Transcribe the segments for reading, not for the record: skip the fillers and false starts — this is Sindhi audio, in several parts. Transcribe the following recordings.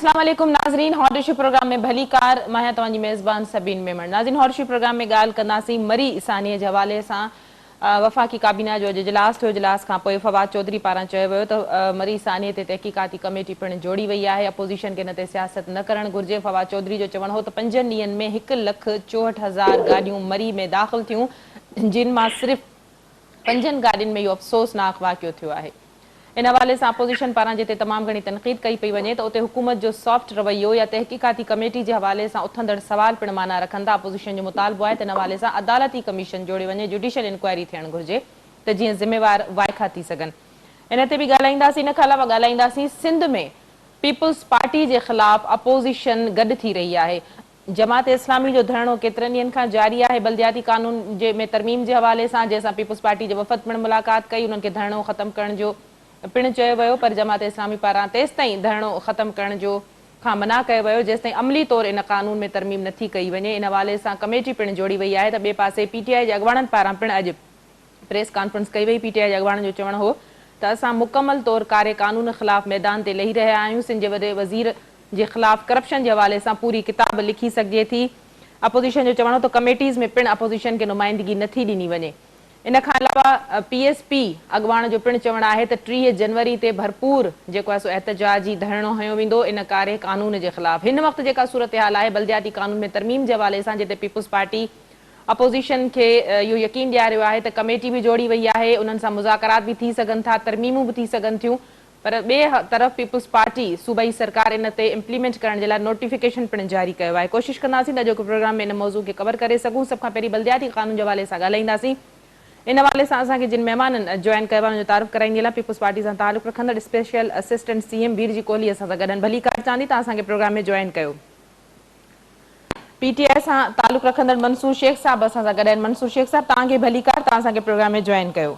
اسلام عليڪم ناظرين هاٽ اشو پروگرام ۾ ڀليڪار مان آهيان توهان جي ميزبان سبين ميمڻ ناظرين هاٽ اشو پروگرام ۾ ڳالهه ڪنداسين مري ثانيء جي حوالي سان وفاقي ڪابينا جو اڄ اجلاس ٿيو اجلاس کان پوء فواد چوڌري پاران چيو ويو ته مري ثانيء تي تحقيقاتي ڪميٽي پڻ جوڙي وئي آهي اپوزيشن کي ان تي سياست نه ڪرڻ گهرجي فواد چوڌري جو چوڻ هو ته پنجن ڏينهن ۾ هڪ لک 64 هزار گاڏيون مري ۾ داخل ٿيون جن مان صرف پنجن گاڏين ۾ اهو افسوسناڪ واقعو ٿيو آهي. ان حوالي سان اپوزيشن پاران جتي تمام گهڻي تنقيد ڪئي پئي وڃي ته اتي حڪومت جو سافٽ رويو يا تحقيقاتي ڪميٽي جي حوالي سان اٿندڙ سوال پڻ معنيٰ رکن ٿا. اپوزيشن جو مطالبو آهي ته ان حوالي سان عدالتي ڪميشن جوڙي وڃي، جوڊيشل انڪوائري ٿيڻ گهرجي ته جيئن ذميوار وائکا ٿي سگهن. ان تي به ڳالهائينداسين. ان کان علاوه ڳالهائينداسين سنڌ ۾ پيپلز پارٽي جي خلاف اپوزيشن گڏ ٿي رهي آهي. جماعت اسلامي جو ڌرڻو ڪيترن ڏينهن کان جاري آهي، بلدياتي قانون جي ۾ ترميم جي حوالي سان جنهن سان پيپلز پارٽي جي وفد پڻ ملاقات ڪئي، انهن کي ڌرڻو ختم ڪرڻ جو پڻ چيو ويو پر جماعت اسلامي پاران تيستائين ڌرڻو ختم ڪرڻ جو کان منع ڪيو ويو جيستائين عملي طور ان قانون ۾ ترميم نٿي ڪئي وڃي، ان حوالي سان ڪميٽي پڻ جوڙي وئي آهي ته ٻئي پاسي پي ٽي آء جي اڳواڻن پاران پڻ اڄ پريس ڪانفرنس ڪئي وئي، پي ٽي آء جي اڳواڻن جو چوڻ هو ته اسان مڪمل طور ڪاري قانون خلاف ميدان تي لهي رهيا آهيون، سنڌ جي وڏي وزير جي خلاف ڪرپشن جي حوالي سان پوري ڪتاب لکي سگهجي ٿي، اپوزيشن جو چوڻ هو ته ڪميٽيز ۾ پڻ اپوزيشن کي نمائندگي نٿي ڏني وڃي. ان کان علاوه پي ايس پي اڳواڻ جو پڻ چوڻ آهي ته 30 جنوري تي ڀرپور جيڪو آهي سو احتجاجي ڌرڻو هنيو ويندو ان ڪاري قانون جي خلاف. هن وقت جيڪا صورتحال آهي بلدياتي قانون ۾ ترميم جي حوالي سان جتي پيپلز پارٽي اپوزيشن کي اهو يقين ڏياريو آهي ته ڪميٽي به جوڙي وئي آهي، انهن سان مذاڪرات به ٿي سگهن ٿا، ترميمون به ٿي سگهن ٿيون پر ٻئي طرف پيپلز پارٽي صوبائي سرڪار ان تي امپليمينٽ ڪرڻ جي لاء نوٽيفڪيشن پڻ جاري ڪيو آهي. ڪوشش ڪنداسين ته اڄوڪي پروگرام ۾ ان موضوع کي ڪور ڪري سگهون. سڀ کان پهرين بلدياتي قانون جي حوالي سان ڳالهائينداسين. ان حوالي سان اسان کي جن مهمانن جوائن ڪيو آهي انهن جو تعارف ڪرائيندي هلان. پيپلز پارٽي سان تعلق رکندڙ special assistant C M Virji Kohli اسان سان گڏ آهن. ڀليڪار چوان ٿي توهان اسان کي پروگرام ۾ جوائن ڪيو. پي ٽي آء سان تعلق رکندڙ منصور شيخ صاحب اسان سان گڏ آهن. منصور شيخ صاحب توهان کي ڀليڪار توهان اسان کي پروگرام ۾ جوائن ڪيو.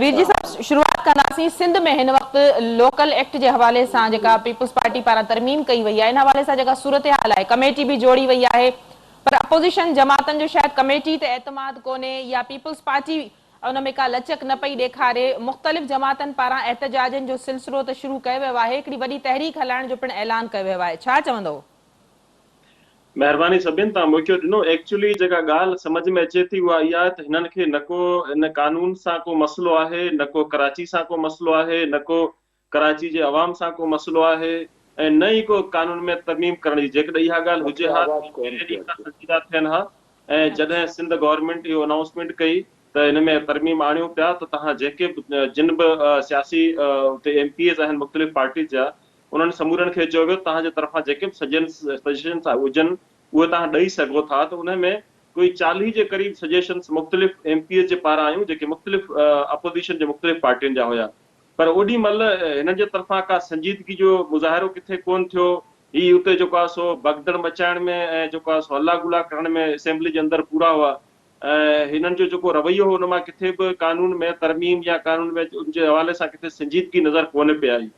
ويرجي صاحب شروعات ڪنداسين سنڌ ۾ هن وقت لوڪل ايڪٽ جي حوالي سان جيڪا پيپلز پارٽي پاران ترميم ڪئي وئي آهي ان حوالي سان جيڪا صورتحال آهي ڪميٽي به جوڙي وئي آهي پر اپوزيشن جماعتن جو شايد ڪميٽي تي اعتماد ڪونهي يا پيپلز پارٽي ان ۾ ڪا لچڪ نه پئي ڏيکاري، مختلف جماعتن پاران احتجاجن جو سلسلو ته شروع ڪيو ويو آهي، هڪڙي وڏي تحريڪ هلائڻ جو پڻ اعلان ڪيو ويو آهي، ڇا چوندؤ؟ مهرباني سڀن توهان موقعو ڏنو. ايڪچولي جيڪا ڳالهه سمجهه ۾ اچي ٿي اها اها آهي ته هنن کي نه ڪو ان قانون سان ڪو مسئلو آهي نه ڪو ڪراچي سان ڪو مسئلو آهي نه ڪو ڪراچي جي عوام سان ڪو مسئلو آهي ۽ نه ئي ڪو قانون ۾ ترميم ڪرڻ جي جيڪڏهن اها ڳالهه هجي ها ته پهرين ڏينهن کان سنجيده ٿين ها ۽ جڏهن سنڌ گورنمينٽ اهو انائونسمينٽ ڪئي ته ان ۾ ترميم آڻيون پيا ته توهان جيڪي به جن به سياسي اتي ايم پي ايز آهن مختلف پارٽيز جا انهن سمورن کي چيو ويو ته توهان جي طرفان جيڪي به سجيشنس هجن اهي توهان ڏئي سگهو ٿا ته انهي ۾ ڪوئي 40 جي قريب سجيشنس مختلف ايم پي ايز جي پاران آيون جيڪي مختلف اپوزيشن جي مختلف پارٽين جا هيا پر اوڏي مھل ھنن جي طرفان ڪا سنجيدگي جو مظاھرو ڪٿي ڪونه ٿيو. ھي اتي جيڪو آھي سو ڀڳدڙ مچائڻ ۾ ۽ جيڪو آھي سو ھلا گلا ڪرڻ ۾ اسيمبلي جي اندر پورا ھئا ۽ ھنن جو جيڪو رويو ھو ان مان ڪٿي به قانون ۾ ترميم يا قانون ۾ ان جي حوالي سان ڪٿي سنجيدگي نظر ڪونه پئي آئي.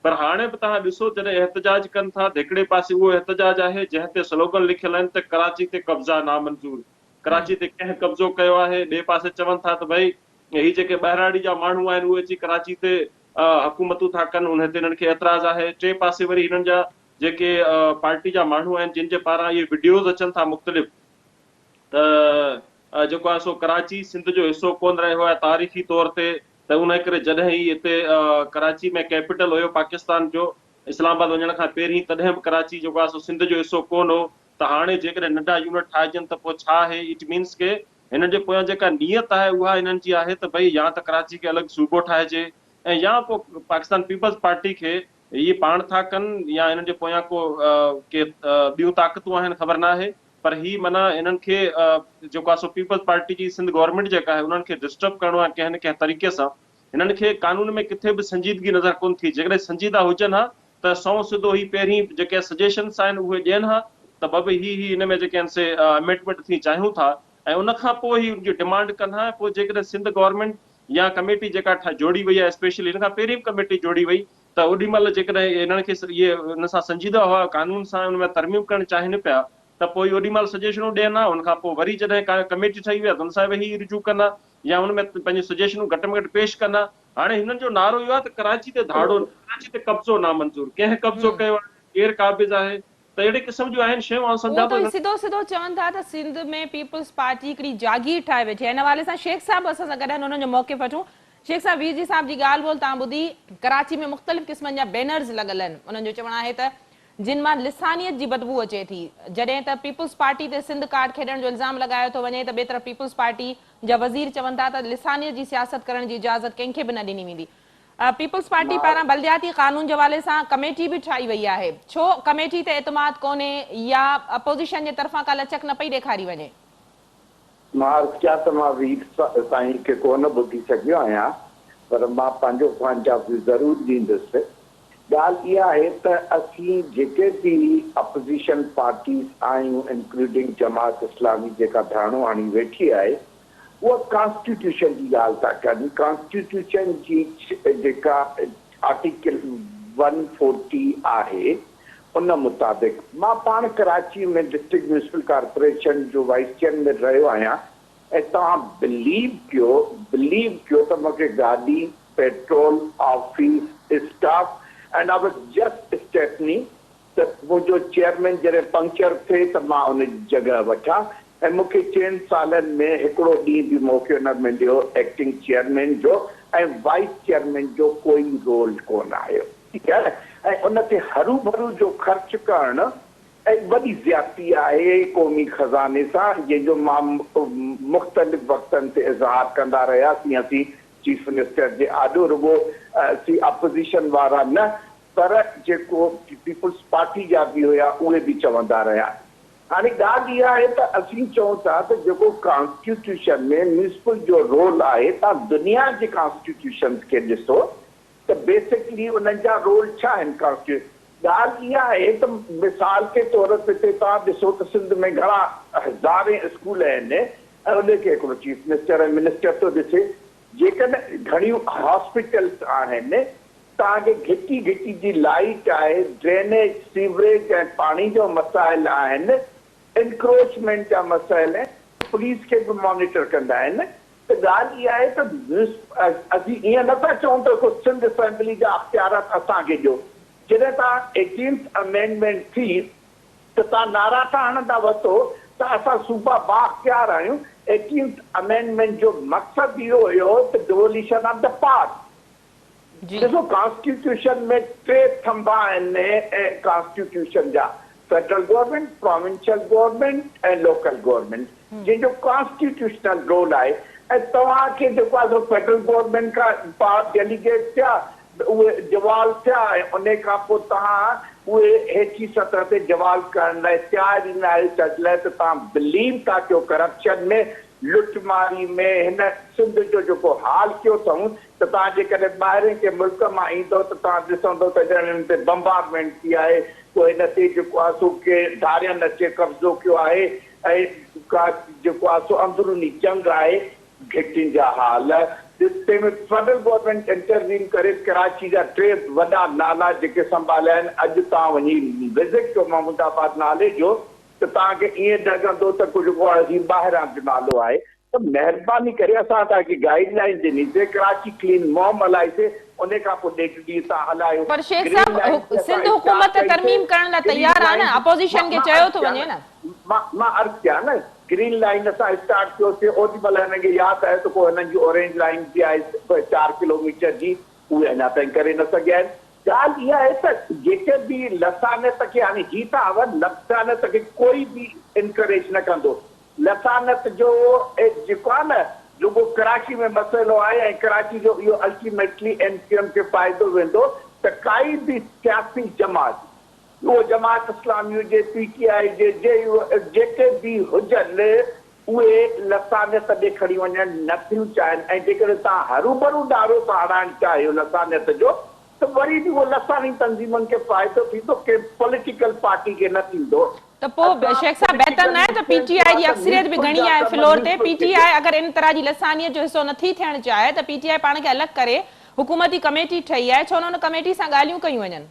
پر ھاڻي به توھان ڏسو جڏھن احتجاج ڪن ٿا ته ھڪڙي پاسي اھو احتجاج آھي جنھن تي سلوگن لکيل آھن ته ڪراچي تي قبضا نامنظور، ڪراچي تي ڪنھن قبضو ڪيو آھي، ٻئي پاسي چون ٿا ته ڀئي هي جيڪي ٻهراڙي جا ماڻهو آهن اهي اچي ڪراچي تي حڪومتون ٿا ڪن انهي تي هنن کي اعتراض آهي. ٽئين پاسي وري هنن جا جيڪي پارٽي جا ماڻهو آهن جن جي پاران اهي وڊيوز اچن ٿا مختلف ته جيڪو آهي سو ڪراچي سنڌ جو حصو ڪونه رهيو آهي تاريخي طور تي ته انهي ڪري جڏهن هي هتي ڪراچي ۾ ڪيپيٽل هيو پاڪستان جو اسلام آباد وڃڻ کان پهرين تڏهن به ڪراچي جيڪو آهي سو سنڌ جو حصو ڪونه هو ته هاڻي جيڪڏهن ننڍا يونٽ ٺاهجن ته پوء ڇا آهي it means K هنن جي پويان جيڪا نيت آهي اها هنن جي آهي ته ڀئي يا ته ڪراچي کي الڳ صوبو ٺاهجي ۽ يا پوء پاڪستان پيپلز پارٽي کي هي پاڻ ٿا ڪن يا هنن جي پويان ڪو ڪي ٻيون طاقتون آهن خبر ناهي پر هي معنيٰ هنن کي جيڪو آهي سو پيپلز پارٽي جي سنڌ گورنمينٽ جيڪا آهي انهن کي ڊسٽرب ڪرڻو آهي ڪنهن نه ڪنهن طريقي سان هنن کي قانون ۾ ڪٿي به سنجيدگي نظر ڪونه ٿي جيڪڏهن سنجيده هجن ها ته سنئون سڌو هي پهرين جيڪي سجيشنس آهن اهي ڏين ها ته بابا هي هي ان ۾ جيڪي آهن سي امينڊمينٽ ٿي چاهيون ٿا ۽ ان کان پوء هي ان جي ڊمانڊ ڪن ها ۽ پوء جيڪڏهن سنڌ گورنمينٽ يا ڪميٽي جيڪا جوڙي وئي آهي اسپيشلي ان کان پهرين به ڪميٽي جوڙي وئي ته اوڏي مهل جيڪڏهن انهن کي اهي ان سان سنجيده هئا قانون سان ان ۾ ترميم ڪرڻ چاهين پيا ته پوء اوڏي مهل سجيشنون ڏين ها ان کان پوء وري جڏهن ڪا ڪميٽي ٺهي وئي آهي ته ان سان ويهي رجوع ڪن ها يا ان ۾ پنهنجون سجيشنون گهٽ ۾ گهٽ پيش ڪن ها. هاڻي هنن جو نعرو اهو آهي ته ڪراچي تي ڌاڙو نه، ڪراچي تي قبضو نامنظور، ڪنهن قبضو ڪيو آهي، ڪير قابض آهي، ته اهڙي قسم جون آهن شيون، آئون اهو سمجهان ته ٿو اهي هنن. سڌو سڌو چون ٿا ته سنڌ ۾ پيپلز پارٽي هڪڙي جاگير ٺاهي ويٺي آهي. ان حوالي سان شيخ صاحب به اسان سان گڏ آهن انهن جو موقف وٺون. شيخ صاحب ويرجي صاحب جي ڳالهه ٻولهه توهان ٻڌي، ڪراچي ۾ مختلف قسمن جا بينرز لڳل آهن، انهن جو چوڻ آهي ته جن مان لسانيت جي بدبوء اچي ٿي، جڏهن ته پيپلز پارٽي تي سنڌ ڪارڊ کيڏڻ جو الزام لڳايو ٿو وڃي ته ٻئي طرف پيپلز پارٽي جا وزير چون ٿا ته لسانيت جي سياست ڪرڻ جي اجازت ڪنهن کي به نه ڏني ويندي. پيپلز پارٽي پاران بلدياتي قانون جي حوالي سان ڪميٽي به ٺاهي وئي آهي، ڇو ڪميٽي تي اعتماد ڪونهي يا اپوزيشن جي طرفان ڪا لچڪ نه پئي ڏيکاري وڃي؟ مان عرض ڪيان ته مان وير سائين کي ڪونه ٻڌي سگهيو آهيان پر مان پنهنجو پوائنٽ آف ويو ضرور ڏيندس. ڳالهه اها آهي ته اسين جيڪي به اپوزيشن پارٽيز آهيون انڪلوڊنگ جماعت اسلامي جيڪا ڌرڻو هڻي ويٺي آهي اها ڪانسٽيٽيوشن جي ڳالهه ٿا ڪن، ڪانسٽيٽيوشن جي جيڪا آرٽيڪل ون فورٽي آهي ان مطابق مان پاڻ ڪراچي ۾ ڊسٽرڪٽ ميونسپل ڪارپوريشن جو وائيس چيئرمين رهيو آهيان ۽ توهان بليو ڪيو بليو ڪيو ته مونکي گاڏي petrol, office staff and I was just stepney ته منهنجو چيئرمين جڏهن پنڪچر ٿئي ته مان ان جي جڳهه وٺان ۽ مون کي چئن سالن ۾ هڪڙو ڏينهن به موقعو نه مليو ايڪٽنگ چيئرمين جو ۽ وائيس چيئرمين جو ڪوئي رول ڪونه آيو ٺيڪ آهي نه ۽ ان تي هروڀرو جو خرچ ڪرڻ ۽ وڏي زيادتي آهي قومي خزاني سان جنهن جو مان مختلف وقتن تي اظهار ڪندا رهياسين اسين چيف منسٽر جي آڏو رڳو اسين اپوزيشن وارا نه پر جيڪو پيپلز پارٽي جا به هيا اهي به چوندا رهيا. هاڻي ڳالهه اها آهي ته اسين چئون ٿا ته جيڪو ڪانسٽيٽيوشن ۾ ميونسپل جو رول آهي توهان دنيا جي ڪانسٽيٽيوشنز کي ڏسو ته بيسڪلي انهن جا رول ڇا آهن ڪانسٽيٽيو ڳالهه اها آهي ته مثال ڪي طور تي توهان ڏسو ته سنڌ ۾ گهڻا هزارين اسڪول آهن ۽ ان کي هڪڙو چيف منسٽر ۽ منسٽر ٿو ڏسي. جيڪڏهن گهڻيون هاسپيٽلس آهن، توهان کي گهٽي گهٽي جي لائيٽ آهي، ڊرينيج، سيوريج ۽ پاڻي جو مسائل آهن، انڪروچمينٽ جا مسائل آهن، پوليس کي به مانيٽر ڪندا آهن ته ڳالهه اها آهي ته اسين ائين نه ٿا چئون ته ڪو سنڌ اسيمبلي جا اختيارات اسان کي ڏيو. جڏهن توهان ايٽينٿ امينڊمينٽ ٿي ته توهان نعرا ٿا هڻندا وتو ته اسان صوبا بااختيار آهيون، ايٽينٿ امينڊمينٽ جو مقصد اهو هيو ته ڊووليشن آف the power. ڏسو ڪانسٽيٽيوشن ۾ ٽي ٿنڀا آهن ڪانسٽيٽيوشن جا federal government, provincial government ۽ local government جنهن جو ڪانسٽيٽيوشنل رول آهي ۽ توهان کي جيڪو آهي سو فيڊرل گورنمينٽ کان پاور ڊيليگيٽ ٿيا اهي ڊوالو ٿيا ۽ انهي کان پوء توهان اهي هيٺين سطح تي ڊوالو ڪرڻ لاء تيار ئي نه آهيو ڇا لاء ته توهان بليو ٿا ڪيو ڪرپشن ۾ لٽ ماري ۾ هن سنڌ جو جيڪو حال ڪيو اٿئون ته توهان جيڪڏهن ٻاهرين ڪنهن ملڪ مان ايندؤ ته توهان ڏسندؤ ته ڄڻ هن تي بمبارمينٽ ٿي آهي ڪو هن تي جيڪو آهي سو ڪي ڌارين اچي قبضو ڪيو آهي ۽ ڪا جيڪو آهي سو اندروني جنگ آهي گهٽين جا حال تنهن ۾ فيڊرل گورنمينٽ انٽروين ڪري ڪراچي جا ٽي وڏا نالا جيڪي سنڀاليا آهن اڄ توهان وڃي وزٽ ڪيو محمود آباد نالي جو ته توهان کي ائين لڳندو ته ڪجهه ڪو هي ٻاهران جو نالو آهي ته مهرباني ڪري اسان توهان کي گائيڊ لائين ڏني سي ڪراچي ڪلين مهم هلائي سي انهي کان پوء ڏيڍ ڏينهن توهان هلايو پر شيخ گرين صاحب لائين تي اسان سنڌ اسٽارٽ حڪومت ته ڪئي سي ترميم ڪرڻ لاء گرين تيار آهي لائين نه اپوزيشن کي مان چيو عرض ٿو ڪيان وڃي نه نه. مان عرض ڪيان نه گرين لائين اسان اسٽارٽ ڪيو سي اوڏي مهل هنن کي ياد آيو ته ڪو هنن جي اورينج لائين به آهي چار ڪلو ميٽر جي اهي اڃا تائين ڪري نه سگهيا آهن. ڳالهه اها آهي ته جيڪي به لسانيت کي هاڻي هي ٿا هون لسانيت کي ڪوئي به انڪريج نه ڪندو. لسانيت جو جيڪو آهي نه رڳو ڪراچي ۾ مسئلو آهي ۽ ڪراچي جو اهو الٽيميٽلي ايم ڪيو ايم کي فائدو ويندو ته ڪائي به سياسي جماعت اهو جماعت اسلامي هجي، پي ٽي آء هجي، جي يو جيڪي به هجن اهي لسانيت ڏي کڻي وڃڻ نه ٿيون چاهين ۽ جيڪڏهن توهان هروڀرو نعرو ٿا هڻائڻ چاهيو لسانيت جو ته وري به اهو لساني تنظيمن کي فائدو ٿيندو ڪنهن پوليٽيڪل پارٽي کي نه ٿيندو. ته پوء اسان شيخ صاحب بهتر پوليٽيڪلي ناهي ته پي اسٽينڊ ٽي ڪيو آء آهي جي ته اڪثريت به ميونسپل گهڻي جا آهي ڪم فلور تي ميونسپل پي کي ٽي ڏيو. آء اگر ان طرح جي لسانيت جو حصو نٿي ٿيڻ چاهي ته پي ٽي آء پاڻ کي الڳ ڪري حڪومتي ڪميٽي ٺهي آهي ڇو نه ان ڪميٽي سان ڳالهيون ڪيون وڃن.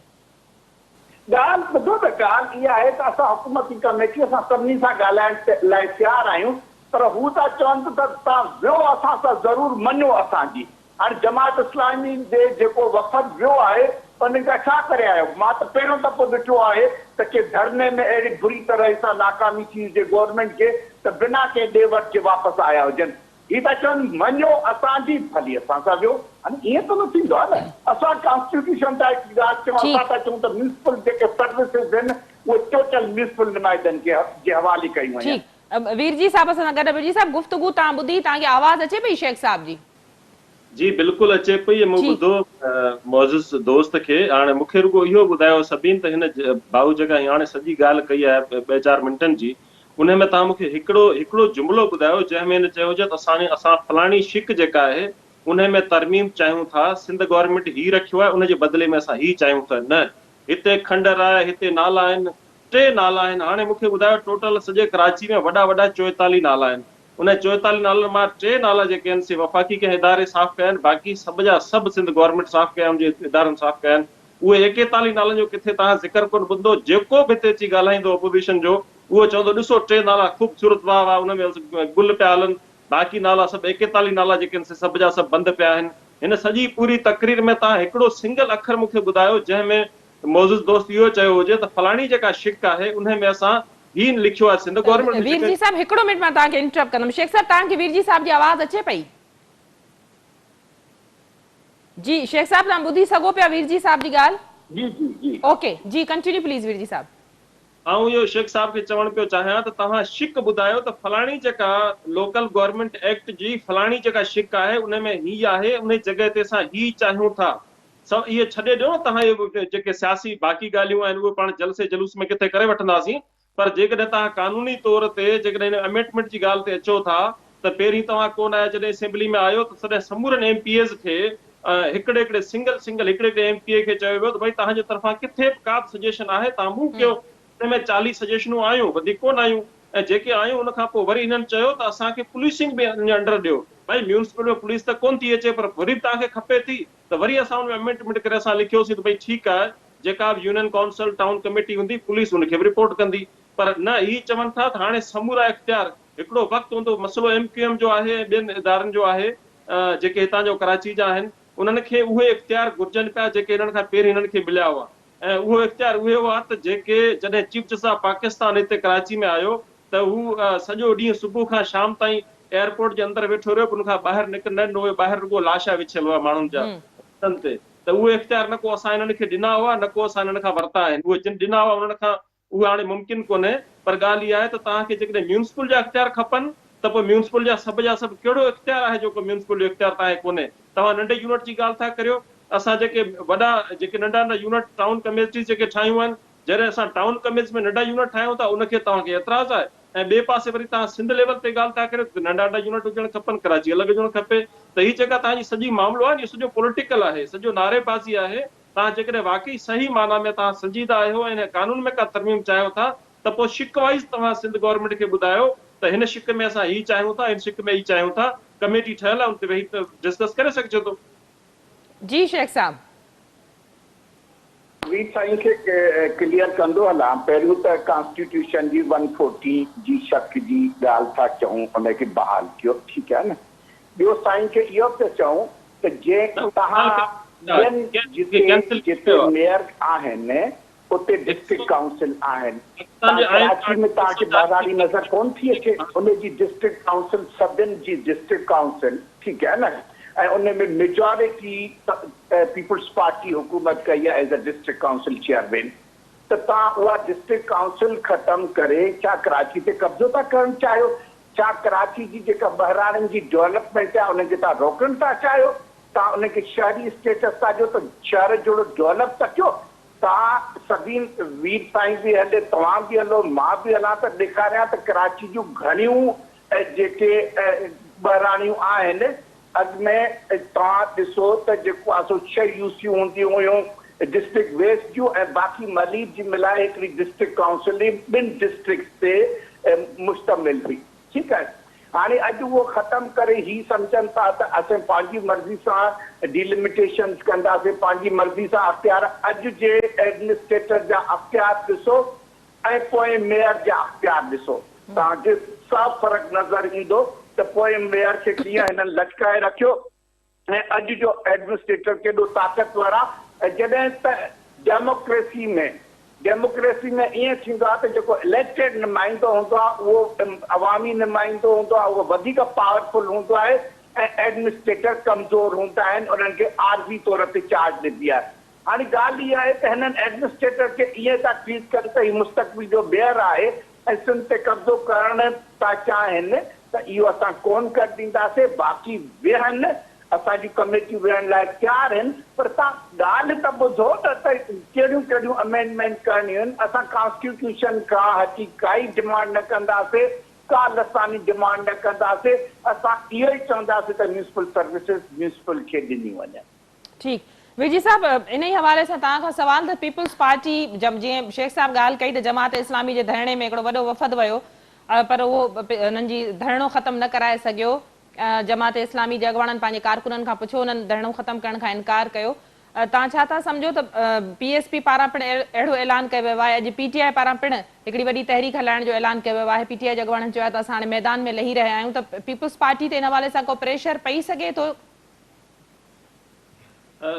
ڳالهه ٻڌو ته ڳالهه اها آهي ته اسان حڪومتي ڪميٽي سان سڀني سان ڳالهائڻ لاء تيار آهيون پر هو ٿا چون ته توهان ويو اسان سان ضرور مڃو اسان جي. هاڻي جماعت اسلامي جي جيڪو وفد ويو آهي انهن کان ڇا ڪري آيو؟ مان ته پهريون دفعو ڏٺو آهي ته ڪنهن ڌرڻي ۾ اهڙي بري طرح سان ناڪامي ٿي هجي گورنمينٽ کي ته بنا ڪنهن ڏي وٺ جي واپس آيا هجن. هي ٿا چون مڃو اسان جي ڀلي اسان سان ويو. هاڻي ائين ته نه ٿيندو آهي نه. اسان ڪانسٽيٽيوشن تان هڪ ڳالهه چئون اسان ٿا چئون ته ميونسپل جيڪي سروسز آهن اهي ٽوٽل ميونسپل نمائندن کي جي حوالي ڪيون وڃن. ٺيڪ ويرجي صاحب اسان سان گڏ ويرجي صاحب گفتگو توهان ٻڌي توهان کي آواز اچي پئي شيخ صاحب جي. جي بلڪل اچي پئي مون ٻڌو معزز دوست کي هاڻي مون کي رڳو اهو ٻڌايو سبين ته هن ڀائو جيڪا هاڻي سڄي ڳالهه ڪئي آهي ٻه چار منٽن جي انهي ۾ توهان مون کي هڪڙو هڪڙو جملو ٻڌايو جنهن ۾ هن چيو هجي ته اسان اسان فلاڻي شق جيڪا آهي انهي ۾ ترميم چاهيون ٿا سنڌ گورنمينٽ هي رکيو آهي ان جي بدلي ۾ اسان هي چاهيون ٿا نه هتي کنڊر آهي هتي نالا آهن ٽي نالا آهن هاڻي مون کي ٻڌايو ٽوٽل سڄي ڪراچي ۾ وڏا وڏا 44 نالا آهن انهن 44 نالن مان ٽي نالا جيڪي آهن سي وفاقي ڪنهن اداري صاف ڪيا آهن باقي سڀ جا سڀ سنڌ گورنمينٽ صاف ڪيا ان جي ادارن صاف ڪيا آهن اهي 41 نالن جو ڪٿي توهان ذڪر ڪونه ٻڌندو جيڪو به هتي اچي ڳالهائيندو اپوزيشن جو اهو چوندو ڏسو ٽي نالا خوبصورت واهه واهه ان ۾ گل پيا هلن باقي نالا سڀ 41 نالا جيڪي آهن سي سڀ جا سڀ بند پيا آهن هن سڄي پوري تقرير ۾ توهان هڪڙو سنگل اکر مون کي ٻڌايو جنهن ۾ معزز دوست اهو چيو هجي ته فلاڻي جيڪا شق آهي انهي ۾ اسان هي لکيو آهي سنڌ گورنمينٽ به ويرجي صاحب هڪڙو منٽ مان توهان کي انٽرپٽ ڪندم شيخ صاحب توهان کي ويرجي صاحب جي آواز اچي پئي جي شيخ صاحب توهان ٻڌي سگهو پيا ويرجي صاحب جي ڳالهه جي جي جي اوڪي جي ڪنٽينيو پليز ويرجي صاحب. آئون اهو شيخ صاحب کي چوڻ پيو چاهيان ته توهان شق ٻڌايو ته فلاڻي جيڪا لوڪل گورنمينٽ ايڪٽ جي فلاڻي جيڪا شق آهي انهي ۾ هي آهي انهي جڳهه تي اسان هي چاهيون ٿا سو اهي ڇڏي ڏيو نه توهان اهي جيڪي سياسي باقي ڳالهيون آهن اهي پاڻ جلسي جلوس ۾ ڪٿي ڪري وٺنداسين پر جيڪڏهن توهان قانوني طور تي جيڪڏهن هن امينڊمينٽ جي ڳالهه تي اچو ٿا ته پهرين توهان ڪو نه آيا جڏهن اسيمبلي ۾ آيو ته تڏهن سمورن ايم پي ايز کي هڪڙي هڪڙي سنگل سنگل هڪڙي هڪڙي ايم پي اي کي چيو ويو ته ڀئي توهان جي طرفان ڪٿي به ڪا به سجيشن آهي توهان موو ڪيو ان ۾ 40 سجيشنون آيون وڌيڪ ڪو نه آيون ۽ جيڪي آيون ان کان پوء وري هنن چيو ته اسان کي پوليسنگ به ان جي انڊر ڏيو ڀئي ميونسپل ۾ پوليس ته ڪونه ٿي اچي پر وري به توهان کي کپي ٿي ته وري اسان ان ۾ امينڊمينٽ ڪري اسان لکيوسين ته ڀئي ٺيڪ آهي جيڪا به يونين ڪائونسل ٽائون ڪميٽي هوندي پوليس ان کي به رپورٽ ڪندي پر نه هي چون ٿا ته هاڻي سمورا اختيار هڪڙو وقت هوندو مسئلو ايم ڪيو ايم جو آهي ۽ ٻين ادارن جو آهي جيڪي هتان جو ڪراچي جا آهن انهن کي اهي اختيار گهرجن پيا جيڪي هنن کان پهرين هنن کي مليا هئا ۽ اهو اختيار اهي هئا ته جيڪي جڏهن چيف جسٽس آف پاڪستان هتي ڪراچي ۾ آيو ته هو سڄو ڏينهن صبح کان شام تائين ايئرپورٽ جي اندر ويٺو رهيو پر ان کان ٻاهر نڪرڻ نه ڏنو ويو ٻاهر رڳو لاشا وڇيل هئا ماڻهن جا رستن تي ته اهي اختيار نه ڪو اسان هنن کي ڏنا هئا نه ڪو اسان هنن کان ورتا آهن اهي جن ڏنا هئا انهن کان اهو هاڻي ممڪن ڪونهي پر ڳالهه اها آهي ته توهان کي جيڪڏهن ميونسپل جا اختيار کپن ته پوء ميونسپل جا سڀ جا سڀ ڪهڙو اختيار آهي جو ڪو ميونسپل جو اختيار توهان کي ڪونهي توهان ننڍي يونٽ جي ڳالهه ٿا ڪريو اسان جيڪي وڏا جيڪي ننڍا ننڍا يونٽ ٽائون ڪميٽيز جيڪي ٺاهيون آهن جڏهن اسان ٽائون ڪميٽيز ۾ ننڍا يونٽ ٺاهيون ٿا ان کي توهان کي اعتراض آهي ۽ ٻئي پاسي وري توهان سنڌ ليول تي ڳالهه ٿا ڪريو ته ننڍا ننڍا يونٽ هجڻ کپن ڪراچي الڳ هجڻ کپي ته هي جيڪا توهان جي سڄي معاملو آهي نه اهو سڄو پوليٽيڪل آهي سڄو نعري بازي آهي توهان جيڪڏهن واقعي صحيح معنيٰ ۾ توهان سنجيده آهيو ۽ هن قانون ۾ ڪا ترميم چاهيو ٿا ته پوء شق وائيز توهان سنڌ گورنمينٽ کي ٻڌايو ته هن شق ۾ اسان هي چاهيون ٿا هن شق ۾ هي چاهيون ٿا ڪميٽي ٺهيل آهي ان تي ويهي ڊسڪس ڪري سگهجي ٿو. جي شيخ صاحب. وي سائين کي ڪليئر ڪندو هلان پهريون ته ڪانسٽيٽيوشن جي ون فورٽي جي شق جي ڳالهه ٿا چئون ان کي بحال ڪيو ٺيڪ آهي نه ٻيو سائين کي اهو به ٿا چئون ته جنهن توهان ٻين جتي جتي ميئر آهن اتي ڊسٽرڪٽ ڪائونسل آهن توهان ڪراچي ۾ توهان کي ٻهراڙي نظر ڪونه ٿي اچي ان جي ڊسٽرڪٽ ڪائونسل سڀن جي ڊسٽرڪٽ ڪائونسل ٺيڪ آهي نه ۽ ان ۾ ميجارٽي پيپلز پارٽي حڪومت ڪئي آهي as a district council chairman ته توهان اها ڊسٽرڪٽ ڪائونسل ختم ڪري ڇا ڪراچي تي قبضو ٿا ڪرڻ چاهيو ڇا ڪراچي جي جيڪا ٻهراڙين جي ڊولپمينٽ آهي ان کي توهان روڪڻ ٿا چاهيو؟ توهان ان کي شهري اسٽيٽس ٿا ڏيو ته شهر جهڙو ڊولپ ته ڪيو. توهان سڀين وير سائين به هلي توهان به هلو مان به هلان ته ڏيکاريان ته ڪراچي جون گهڻيون جيڪي ٻهراڙيون آهن اڳ ۾ توهان ڏسو ته جيڪو آهي سو ڇهه يو سيون هونديون هيون ڊسٽرڪٽ ويسٽ جون ۽ باقي ملير جي ملائي هڪڙي ڊسٽرڪٽ ڪائونسل هئي ٻن ڊسٽرڪٽس تي مشتمل هئي ٺيڪ آهي هاڻي اڄ اهو ختم ڪري هي سمجهن ٿا ته اسين پنهنجي مرضي سان ڊيلميٽيشنز ڪنداسين پنهنجي مرضي سان اختيار اڄ جي ايڊمنسٽريٽر جا اختيار ڏسو ۽ پوئين ميئر جا اختيار ڏسو توهان کي صاف فرق نظر ايندو ته پوئين ميئر کي ڪيئن هنن لٽڪائي رکيو ۽ اڄ جو ايڊمنسٽريٽر ڪيڏو طاقتور آ ۽ جڏهن ته ڊيموڪريسي ۾ ڊيموڪريسي ۾ ائين ٿيندو آ ته جيڪو اليڪٽيڊ نمائندو هوندو آ اهو عوامي نمائندو هوندو آ اهو وڌيڪ پاورفل هوندو آهي ۽ ايڊمنسٽريٽر ڪمزور هوندا آهن انهن کي عارضي طور تي چارج ڏبي آهي هاڻي ڳالهه اها آهي ته هنن ايڊمنسٽريٽر کي ائين ٿا ٽريٽ ڪن ته هي مستقبل جو ميئر آهي ۽ سنڌ تي قبضو ڪرڻ ٿا چاهين ته اهو اسان ڪونه ڪرڻ ڏينداسين، باقي ويهن، اسان جون ڪميٽيون ويهڻ لاء تيار آهن، پر توهان ڳالهه ته ٻڌو ته ته ڪهڙيون ڪهڙيون امينڊمينٽ ڪرڻيون آهن، اسان ڪانسٽيٽيوشن کان هٽي ڪائي ڊمانڊ نه ڪنداسين، ڪا لساني ڊمانڊ نه ڪنداسين، اسان اهو ئي چونداسين ته ميونسپل سروسز ميونسپل کي ڏنيون وڃن. ٺيڪ ويجي صاحب انهي حوالي سان توهان کان سوال ته پيپلز پارٽي جيئن شيخ صاحب ڳالهه ڪئي ته جماعت اسلامي جي ڌرڻي ۾ هڪڙو وڏو وفد ويو پر اهو انهن جي ڌرڻو ختم نه ڪرائي سگهيو جماعت اسلامي جي اڳواڻن پنهنجي ڪارڪنن کان پڇيو انهن ڌرڻو ختم ڪرڻ کان انڪار ڪيو توهان ڇا ٿا سمجهو ته پي ايس پي پاران پڻ اهڙو اعلان ڪيو ويو آهي اڄ پي ٽي آء پاران پڻ هڪڙي وڏي تحريڪ هلائڻ جو اعلان ڪيو ويو آهي پي ٽي آء جي اڳواڻن چيو آهي ته اسان هاڻي ميدان ۾ لهي رهيا آهيون ته پيپلز پارٽي تي ان حوالي سان ڪو پريشر پئي سگهي ٿو؟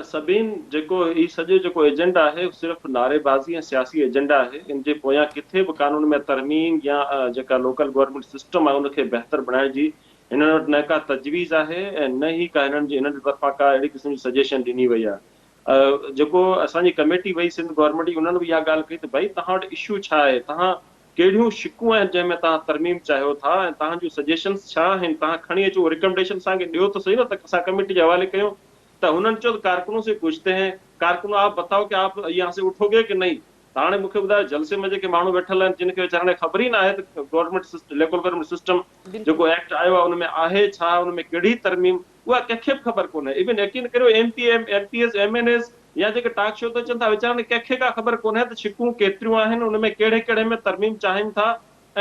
سبين جيڪو هي سڄو جيڪو ايجنڊا آهي صرف نعريبازي ۽ سياسي ايجنڊا آهي ان جي پويان ڪٿي به قانون ۾ ترميم يا جيڪا لوڪل گورنمينٽ سسٽم آهي ان کي بهتر بڻائڻ جي هنن وٽ نه ڪا تجويز آهي ۽ نه ئي ڪا هنن جي هنن جي طرفان ڪا اهڙي قسم جي سجيشن ڏني وئي آهي جيڪو اسان جي ڪميٽي وئي سنڌ گورنمينٽ جي انهن به اها ڳالهه ڪئي ته ڀائي توهان وٽ اشو ڇا آهي توهان ڪهڙيون شقون آهن جنهن ۾ توهان ترميم چاهيو ٿا ۽ توهان جون سجيشنس ڇا آهن توهان کڻي اچو اهي ريڪمڊيشن اسان کي ڏيو ته سهي نه ته اسان ڪميٽي جي حوالي ڪيون ته هنن چيو ته ڪارڪنون سي پوڇتي هين ڪارڪنو آپ بتائو ڪي آپ يهان سي اٺوگي ڪي نهين ته هاڻي مون کي ٻڌايو جلسي ۾ جيڪي ماڻهو ويٺل آهن جن کي ويچارن کي خبر ئي نه آهي ته گورنمينٽ لوڪل گورنمينٽ سسٽم جيڪو ايڪٽ آيو آهي ان ۾ آهي ڇا ان ۾ ڪهڙي ترميم اها ڪنهن کي به خبر ڪونهي. ايون يقين ڪريو M P M, M P As, M N As يا جيڪي ٽاڪ شو تي اچن ٿا ويچارن کي ڪنهن کي ڪا خبر ڪونهي ته شقون ڪيتريون آهن ان ۾ ڪهڙي ڪهڙي ۾ ترميم چاهين ٿا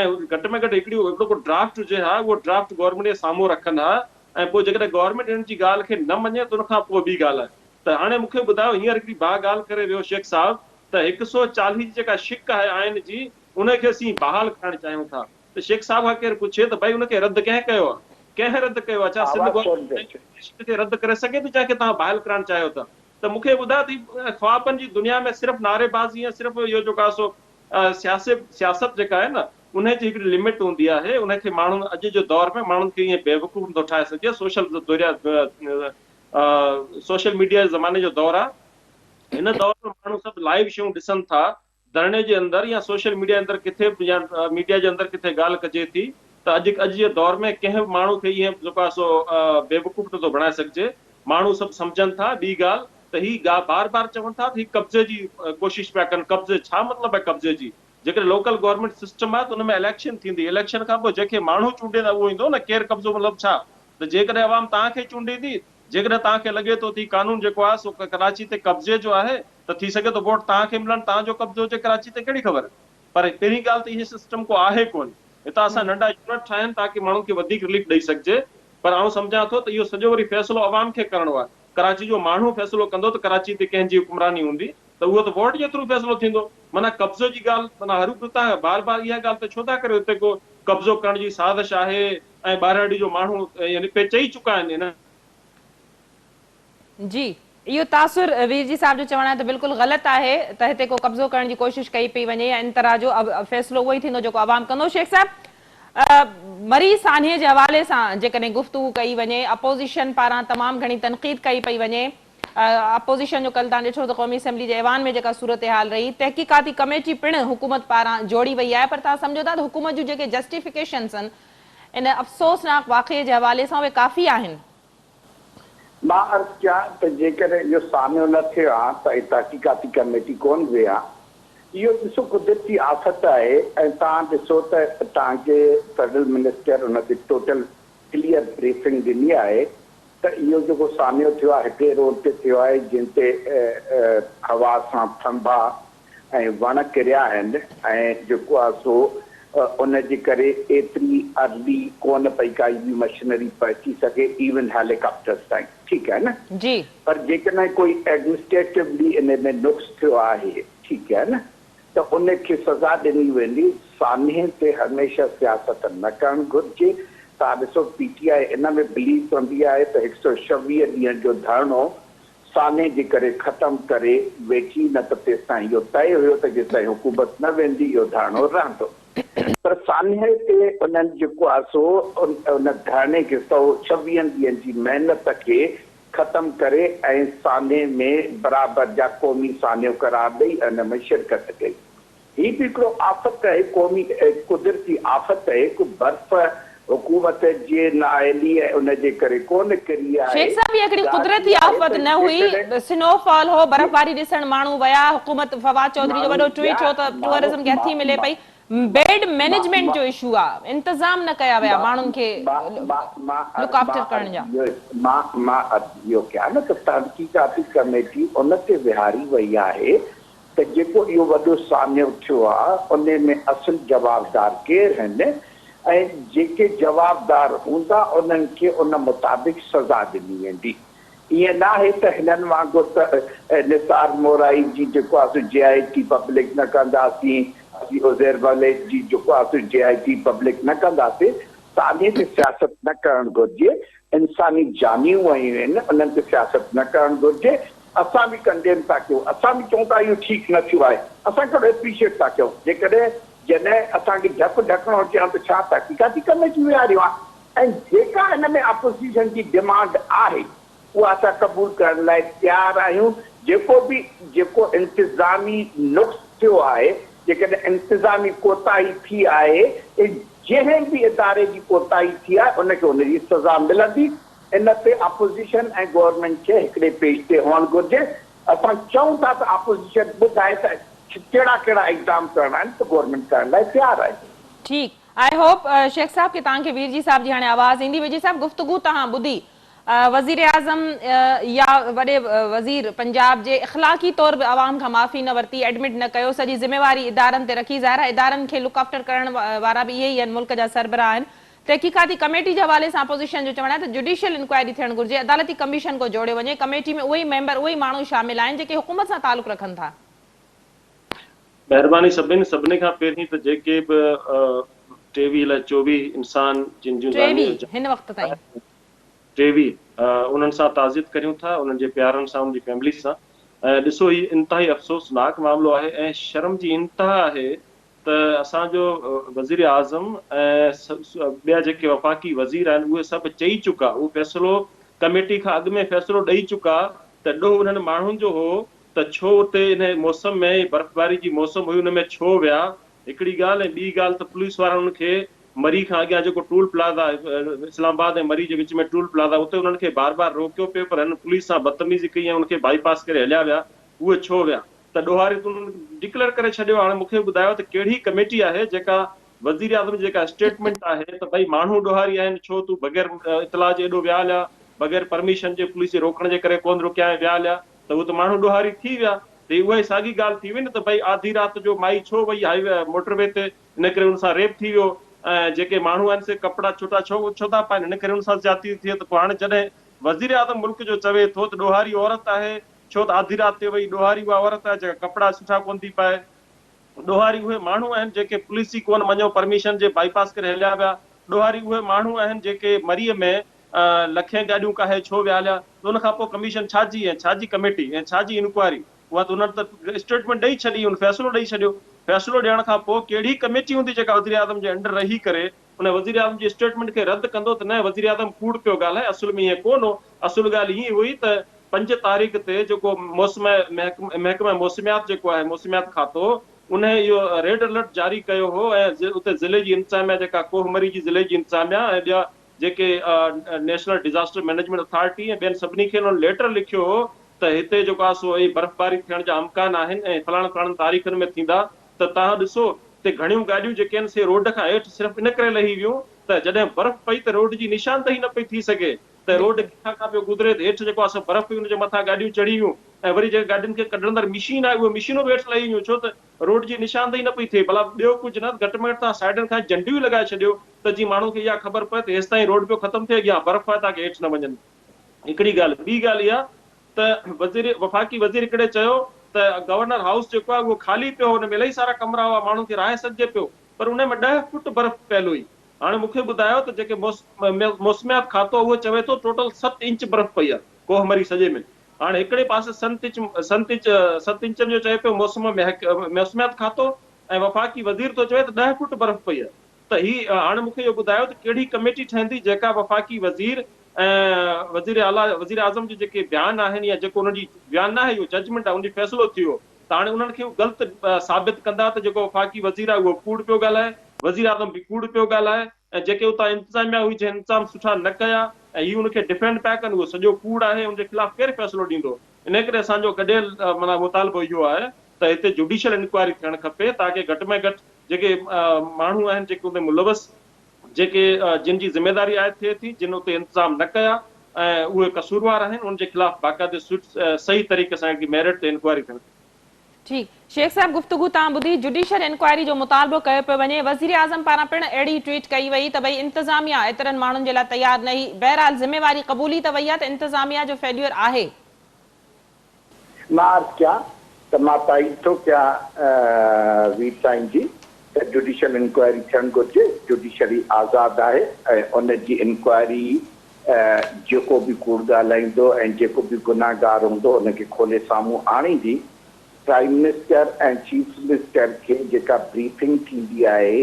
۽ گهٽ ۾ گهٽ هڪڙي هڪڙو ڪو ڊرافٽ هجي ها اهو ڊرافٽ گورنمينٽ جي سامهون رکن ها ۽ پوء جيڪڏهن گورنمينٽ انهن جي ڳالهه کي نه مڃي ته ان کان پوء ٻي ڳالهه آهي ته هاڻي مون کي ٻڌايو هينئر هڪڙي ڀاء ڳالهه ڪري ويو شيخ صاحب ته 140 جي جيڪا شق آهي آئين جي ان کي اسين بحال ڪرائڻ چاهيون ٿا ته شيخ صاحب کان ڪير پڇي ته ڀائي ان کي رد ڪنهن ڪيو آهي؟ ڪنهن رد ڪيو آهي؟ ڇا سنڌ آواز ڪونه گورنمينٽ پيو اچي. شق کي رد ڪري سگهي ٿي جنهن کي توهان بحال ڪرائڻ چاهيو ٿا؟ ته مون کي ٻڌايو ته هي خوابن جي دنيا ۾ صرف نعريبازي ۽ صرف اهو جيڪو آهي سو سياسي سياست جيڪا آهي نه انهي جي هڪڙي لمٽ هوندي آهي انهي کي ماڻهن اڄ جي دور ۾ ماڻهن کي ائين بيوقوف نٿو ٺاهي سگهجي سوشل دوريا سوشل ميڊيا جي زماني جو دور آهي هن دور ۾ ماڻهو سڀ لائيو شيون ڏسن ٿا ڌرڻي جي اندر يا سوشل ميڊيا اندر ڪٿي به يا ميڊيا جي اندر ڪٿي ڳالهه ڪجي ٿي ته اڄ اڄ جي دور ۾ ڪنهن به ماڻهو کي ائين جيڪو آهي سو بيوقوف نٿو بڻائي سگهجي ماڻهو سڀ سمجهن ٿا ٻي ڳالهه ته هي بار بار چون ٿا ته هي قبضي جي ڪوشش پيا ڪن قبضي ڇا مطلب آهي قبضي جي جيڪڏهن لوڪل گورنمينٽ سسٽم آهي ته ان ۾ اليڪشن ٿيندي اليڪشن کان پوء جنهن کي ماڻهو چونڊيندا اهو ايندو نه ڪير قبضو مطلب ڇا ته جيڪڏهن عوام توهان کي چونڊيندي جيڪڏهن توهان کي لڳي ٿو ته هي قانون جيڪو آهي سو ڪراچي تي قبضي جو آهي ته ٿي سگهي ٿو ووٽ توهان کي ملن، توهان جو قبضو هجي ڪراچي تي ڪهڙي خبر. پر پهرين ڳالهه ته اهي سسٽم ڪو آهي ڪونه. هتان اسان ننڍا يونٽ ٺاهين تاڪه ماڻهن کي وڌيڪ رليف ڏئي سگهجي. پر آئون سمجهان ٿو ته اهو سڄو وري فيصلو عوام کي ڪرڻو آهي. ڪراچي جو ماڻهو فيصلو ڪندو ته ڪراچي تي ڪنهن جي حڪمراني هوندي ته اهو ته ووٽ جي ٿرو فيصلو ٿيندو. معنيٰ قبضو جي ڳالهه معنيٰ هروڀرو توهان بار بار اها ڳالهه ته ڇو ٿا ڪريو هتي ڪو قبضو ڪرڻ جي سازش آهي ۽ ٻاهراڙي جو ماڻهو يعني پئي چئي چڪا آهن هن جي اهو تاثر ويرجي صاحب جو چوڻ آهي ته بلڪل غلط آهي ته هتي ڪو قبضو ڪرڻ جي ڪوشش ڪئي پئي وڃي يا ان طرح جو فيصلو اهو ئي ٿيندو جيڪو عوام ڪندو. شيخ صاحب مري سانحي جي حوالي سان جيڪڏهن گفتگو ڪئي وڃي اپوزيشن پاران تمام گهڻي تنقيد ڪئي پئي وڃي اپوزيشن جو ڪل تان ڏٺو ته قومي اسيمبلي جي ايوان ۾ جيڪا صورتحال رهي تحقيقاتي ڪميٽي پڻ حڪومت پاران جوڙي وئي آهي پر توهان سمجهو ٿا ته حڪومت جون جيڪي جسٽيفڪيشنز آهن ان افسوسناڪ واقعي جي حوالي سان اهي ڪافي آهن. مان عرض ڪيان ته جيڪڏهن اهو سانحو نه ٿئي ها ته هي تحقيقاتي ڪميٽي ڪونه ويهي ها. اهو ڏسو قدرتي آفت آهي ۽ توهان ڏسو ته توهان کي فيڊرل منسٽر ان تي ٽوٽل ڪليئر بريفنگ ڏني آهي ته اهو جيڪو سانحو ٿيو آهي هڪڙي روڊ تي ٿيو آهي جنهن تي هوا سان ٿنڀا ۽ وڻ ڪريا آهن ۽ جيڪو آهي سو ان جي ڪري ايتري ارلي ڪونه پئي ڪائي به مشنري پهچي سگهي ايون هيليڪاپٽرز تائين ٺيڪ آهي نه جي. پر جيڪڏهن ڪوئي ايڊمنسٽريٽولي ان ۾ نقص ٿيو آهي ٺيڪ آهي نه ته ان کي سزا ڏني ويندي سانحي تي هميشه سياست نه ڪرڻ گهرجي توهان ڏسو پي ٽي آء ان ۾ بليو ڪندي آهي ته هڪ سئو ڇويهه ڏينهن جو ڌرڻو سانحي جي ڪري ختم ڪري ويٺي نه ته تيستائين اهو طئي هيو ته جيستائين حڪومت نه ويندي اهو ڌرڻو رهندو پر سانحي تي انهن جيڪو آهي سو ان ڌرڻي کي سئو ڇويهن ڏينهن جي محنت کي ختم ڪري ۽ سانحي ۾ برابر جا قومي سانحو قرار ڏئي ان ۾ شرڪت ڪئي. هي به هڪڙو آفت آهي، قومي قدرتي آفت آهي، ڪو برف حڪومت جي نااهلي ۽ ان جي ڪري ڪونه ڪري آهي. شيخ صاحب هي هڪڙي ڳالهه قدرتي اها آهي آفت ته نه هئي، جيڪڏهن سنو فال هو، برفباري ڏسڻ ماڻهو ويا، حڪومت فواد چوڌري جو ماڻهو وڏو ٽوئيٽ ويا، هو ته ماڻهو ٽوئرزم کي هٿي ملي پئي، بيڊ مئنيجمينٽ جو اشو آ، انتظام نه ڪيا ويا ماڻهن کي لڪ آفٽر ڪرڻ جا. مان مان عرض اهو ڪيان نه ته تحقيقاتي ڪميٽي ان تي ويهاري وئي آهي ته جيڪو اهو وڏو سانحو ٿيو آ انهي ۾ اصل جوابدار ڪير هن ۽ جيڪي جوابدار هوندا انهن کي ان مطابق سزا ڏني ويندي. ائين ناهي ته هنن وانگر ته نثار مورائي جي جيڪو آ سو جي آء ٽي پبلڪ نه ڪنداسين، اسين عزير بلوچ جي جيڪو آ سو جي آء ٽي پبلڪ نه ڪنداسين. سانحي تي سياست نه ڪرڻ گهرجي، انساني جانيون ويون آهن انهن تي سياست نه ڪرڻ گهرجي. اسان به ڪنڊيم ٿا ڪيون، اسان به چئون ٿا اهو ٺيڪ نه ٿيو آهي، اسان ڪهڙو اپريشيٽ ٿا ڪيون، جيڪڏهن جڏهن اسان کي ڍڪ ڍڪڻو هجي ها ته ڇا تحقيقاتي ڪميٽي ويهاريون ها ۽ جيڪا ان ۾ اپوزيشن جي ڊمانڊ آهي اها اسان قبول ڪرڻ لاء تيار آهيون، جيڪو به جيڪو انتظامي نقص ٿيو آهي، جيڪڏهن انتظامي ڪوتاهي ٿي آهي، جنهن به اداري جي ڪوتاهي ٿي آهي ان کي ان جي سزا ملندي. ان تي اپوزيشن ۽ گورنمينٽ کي هڪڙي پيج تي هئڻ گهرجي، اسان چئون ٿا ته اپوزيشن ٻڌائي ته ڪهڙا ڪهڙا اقدام ڪرڻا آهن ته گورنمينٽ ڪرڻ لاء تيار آهي. ٺيڪ I hope Sheikh صاحب کي توهان کي ويرجي صاحب جي هاڻي آواز ايندي ويرجي صاحب گفتگو توهان ٻڌي وزيراعظم يا وڏي وزير پنجاب جي اخلاقي طور به عوام کان معافي نه ورتي ايڊمٽ نه ڪيو سڄي ذميواري ادارن تي رکي ظاهر آهي ادارن کي لڪ آفٽر ڪرڻ وارا به اهي ئي آهن ملڪ جا سربراهه آهن تحقيقاتي ڪميٽي جي حوالي سان اپوزيشن جو چوڻ آهي ته جڊيشل انڪوائري ٿيڻ گهرجي، عدالتي ڪميشن ڪو جوڙيو وڃي، ڪميٽي ۾ اهي ئي ميمبر، اهي ئي ماڻهو شامل آهن جيڪي حڪومت سان تعلق رکن ٿا. مهرباني سڀني، سڀني کان پهرين ته جيڪي به ٽيويهه الائي چوويهه انسان جن جون 23 هن وقت تائين. 23 انهن سان تعزيت ڪريون ٿا انهن جي پيارن سان انهن جي فيمليز سان ۽ ڏسو هي انتهائي افسوسناڪ معاملو آهي ۽ شرم جي انتها آهي ته اسان جو وزير اعظم ۽ ٻيا جيڪي وفاقي وزير آهن اهي سڀ چئي چڪا اهو فيصلو ڪميٽي کان اڳ ۾ فيصلو ڏئي چڪا ته ڏوهه انهن ماڻهن جو هو ته ڇو اتي انهي موسم ۾ برفباري جي موسم هئي ان ۾ ڇو ويا هڪڙي ڳالهه ۽ ٻي ڳالهه ته پوليس وارن انهن کي مري کان اڳيان جيڪو ٽول پلازا اسلام آباد ۽ مري جي وچ ۾ ٽول پلازا اتي انهن کي بار بار روڪيو پيو پر هنن پوليس سان بدتميزي ڪئي ۽ ان کي بائي پاس ڪري هليا ويا اهي ڇو ويا ته ڏوهاري تون ڊڪليئر ڪري ڇڏيو هاڻي مون کي ٻڌايو ته ڪهڙي ڪميٽي آهي جيڪا وزيراعظم جي جيڪا اسٽيٽمينٽ آهي ته ڀئي ماڻهو ڏوهاري آهن ڇو تون بغير اطلاع جي ايڏو ويا هليا بغير پرميشن جي پوليس جي روڪڻ جي ڪري ڪونه رڪيا ۽ ويا هليا ته اهي ته ماڻهو ڏوهاري ٿي ويا ته هي اها ئي ساڳي ڳالهه ٿي وئي نه ته ڀئي آڌي رات جو مائي ڇو وئي هائي وي موٽر وي تي ان ڪري ان سان ريپ ٿي ويو ۽ جيڪي ماڻهو آهن سي ڪپڙا ڇوٽا ڇو ڇو ٿا پائن ان ڪري ان سان زيادتي ٿي ته پوء هاڻي جڏهن وزيراعظم ملڪ جو چوي ٿو ته ڏوهاري عورت آهي ڇو ته آڌي رات تي وئي ڏوهاري اها عورت آهي جيڪا ڪپڙا سٺا ڪونه ٿي پائي. ڏوهاري اهي ماڻهو آهن جيڪي پوليس جي ڪونه مڃيو پرميشن جي بائي پاس ڪري هليا ويا. ڏوهاري اهي ماڻهو آهن جيڪي مريء ۾ لکين گاڏيون ڪاهي ڇو ويا هليا ته ان کان پوء ڪميشن ڇا جي ۽ ڇا جي ڪميٽي ۽ ڇا جي انڪوائري اها ته انهن ته اسٽيٽمينٽ ڏئي ڇڏي ان فيصلو ڏئي ڇڏيو. فيصلو ڏيڻ کان پوء ڪهڙي ڪميٽي هوندي جيڪا وزيراعظم جي انڊر رهي ڪري ان وزيراعظم جي اسٽيٽمينٽ کي رد ڪندو ته نه وزيراعظم ڪوڙ پيو ڳالهائي اصل ۾ ائين ڪونه هو اصل ڳالهه ائين هئي ته پنج تاريخ تي جيڪو موسم محڪمه موسميات جيڪو آهي موسميات کاتو انهي اهو ريڊ الرٽ جاري ڪيو هو ۽ اتي ضلعي جي انتظاميا جيڪا ڪوهه مري جي ضلعي جي انتظاميا ۽ ٻيا جيڪي نيشنل ڊزاسٽر مئنيجمينٽ اٿارٽي ۽ ٻين سڀني کي انهن ليٽر لکيو هو ته هتي جيڪو آهي سو اهي برفباري ٿيڻ جا امڪان آهن ۽ فلاڻن فلاڻن تاريخن ۾ ٿيندا ته توهان ڏسو ته گهڻيون گاڏيون جيڪي آهن سي روڊ کان هيٺ صرف ان ڪري لهي ويون ته جڏهن برف پئي ته روڊ جي نشاندهي نه پئي ٿي سگهي ته روڊ ڪٿان کان پيو گذري ته هيٺ جيڪو آهي سو برف پئي ان جي مٿان گاڏيون چڙهي ويون ۽ وري جيڪي گاڏين کي ڪڍندڙ مشين آهي اهي مشينون به هيٺ لهي ويون ڇو ته روڊ جي نشاندهي نه پئي ٿئي ڀلا ٻيو ڪجهه نه گهٽ ۾ گهٽ توهان سائيڊن کان جهنڊيون ئي لڳائي ڇڏيو ته جيئن ماڻهن کي اها خبر پئي ته هيستائين روڊ پيو ختم ٿئي اڳيان برف آهي تاڪه هيٺ نه وڃن هڪڙي ڳالهه ٻي ڳالهه اها ته وزير وفاقي وزير هڪڙي چيو ته گورنر هائوس جيڪو آهي اهو خالي پيو هو ان ۾ الاهي سارا ڪمرا هئا ماڻهن کي رهائي سگهجي پيو پر ان ۾ ڏهه فوٽ برف پيل هئي. هاڻي مون کي ٻڌايو ته جيڪي موسميات کاتو اهو چوي ٿو ٽوٽل ست انچ برف پئي آهي ڪوهه مري سڄي ۾ هاڻي هڪڙي پاسي سنت انچ سنت انچ ست انچن جو چئي پيو موسم موسميات کاتو ۽ وفاقي وزير ٿو چوي ته ڏهه فوٽ برف پئي آهي ته هي هاڻي مون کي اهو ٻڌايو ته ڪهڙي ڪميٽي ٺهندي جيڪا وفاقي وزير ۽ وزير اعليٰ وزير اعظم جي جيڪي بيان آهن يا جيڪو انهن جي بيان ناهي اهو ججمينٽ آهي ان جي فيصلو ٿي ويو ته هاڻي انهن کي غلط ثابت ڪندا ته جيڪو وفاقي وزير آهي اهو ڪوڙ پيو ڳالهائي، وزيراعظم به ڪوڙ پيو ڳالهائي ۽ جيڪي اتان انتظاميا هئي جنهن انتظام سٺا نه ڪيا ۽ هي ان کي ڊفينڊ پيا ڪن اهو سڄو ڪوڙ آهي ان جي خلاف ڪير فيصلو ڏيندو؟ انهي ڪري اسان جو گڏيل معنيٰ مطالبو اهو آهي ته هتي جوڊيشل انڪوائري ٿيڻ کپي تاڪه گهٽ ۾ گهٽ جيڪي ماڻهو آهن جيڪي اتي ملوث جيڪي جن جي ذميواري عائد ٿئي ٿي، جن اتي انتظام نه ڪيا ۽ اهي قصوروار آهن، انهن جي خلاف باقاعدي صحيح طريقي سان هڪڙي ميرٽ تي انڪوائري ٿيڻ کپي. ٺيڪ شيخ صاحب گفتگو تان ٻڌي جڊيشل انڪوائري جو مطالبو ڪيو پيو وڃي، وزيراعظم پاران پڻ اهڙي ٽوئيٽ ڪئي وئي ته ڀئي انتظاميا ايترن ماڻهن جي لاء تيار نه هئي، بهرحال ذميواري قبولي ته وئي آهي ته انتظاميا جو فيليور آهي. مان عرض ڪيان ته مان تائيد ٿو ڪيان وير سائين جي ته جوڊيشل انڪوائري ٿيڻ گهرجي، جوڊيشري آزاد آهي ۽ ان جي انڪوائري جيڪو به ڪوڙ ڳالهائيندو ۽ جيڪو به گنهگار هوندو ان کي کولي سامهون آڻيندي. پرائيم منسٽر ۽ چيف منسٽر کي جيڪا بريفنگ ٿيندي آهي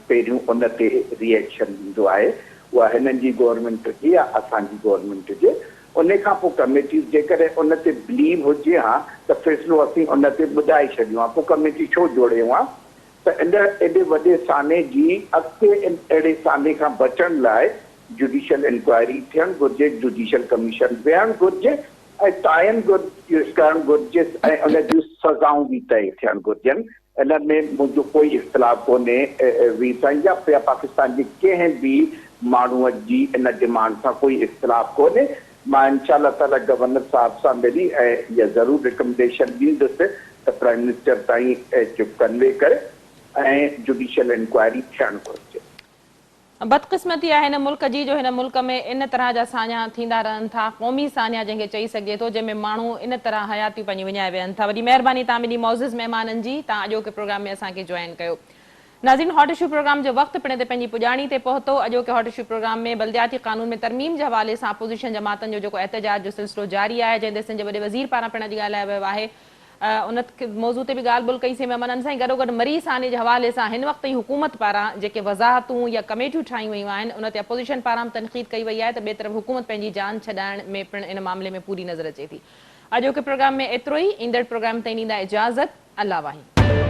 پهريون ان تي ري ايڪشن ڏيندو آهي اها هنن جي گورنمينٽ هجي يا اسان جي گورنمينٽ هجي انهي کان پوء ڪميٽيز جيڪڏهن ان تي بليو هجي ها ته فيصلو اسين ان تي ٻڌائي ڇڏيون ها پوء ڪميٽي ڇو جوڙيون ها ته ان ايڏي وڏي سانحي جي اڳتي ان اهڙي سانحي کان بچڻ لاء جوڊيشل انڪوائري ٿيڻ گهرجي جوڊيشل ڪميشن ويهڻ گهرجي ۽ تعين ڪرڻ گهرجي ۽ ان جون سزائون به طئي ٿيڻ گهرجن. ان ۾ منهنجو ڪوئي اختلاف ڪونهي وير سائين جا يا پاڪستان جي ڪنهن به ماڻهوء جي ان ڊمانڊ سان ڪوئي اختلاف ڪونهي. مان انشاء الله تعاليٰ گورنر صاحب سان ملي ۽ اها ضرور ريڪمنڊيشن ڏيندس ته پرائم منسٽر تائين جو ڪنوي ڪري ۽ جوڊيشل انڪوائري ٿيڻ گهرجي. بدقسمتي آهي هن ملڪ جي جو هن ملڪ ۾ ان طرح جا سانحا ٿيندا رهن ٿا، قومي سانحا جنهن کي چئي سگهجي ٿو جنهن ۾ ماڻهو ان طرح حياتيون پنهنجون وڃائي ويهن ٿا. وڏي مهرباني توهان ٻنهي معزز مهمانن جي توهان اڄوڪي پروگرام ۾ اسان کي جوائن ڪيو. ناظرين هاٽ اشو پروگرام جو وقت پڻ هتي پنهنجي پڄاڻي تي پهتو. اڄوڪي هاٽ اشو پروگرام ۾ بلدياتي قانون ۾ ترميم جي حوالي سان اپوزيشن جماعتن جو جيڪو احتجاج جو سلسلو جاري آهي جنهن تي سنڌ جي وڏي وزير پاران پڻ اڄ ڳالهايو ويو آهي ان موضوع تي به ڳالهه ٻولهه ڪئي سين مهمانن سان ۽ گڏوگڏ مري سانحي جي حوالي سان هن وقت تائين حڪومت پاران جيڪي وضاحتون يا ڪميٽيون ٺاهيون ويون آهن ان تي اپوزيشن پاران به تنقيد ڪئي وئي آهي ته ٻئي طرف حڪومت پنهنجي جان ڇڏائڻ ۾ پڻ ان معاملي ۾ پوري نظر اچي ٿي. اڄوڪي پروگرام ۾ ايترو ئي ايندڙ پروگرام تائين ڏيندا اجازت الله واهي.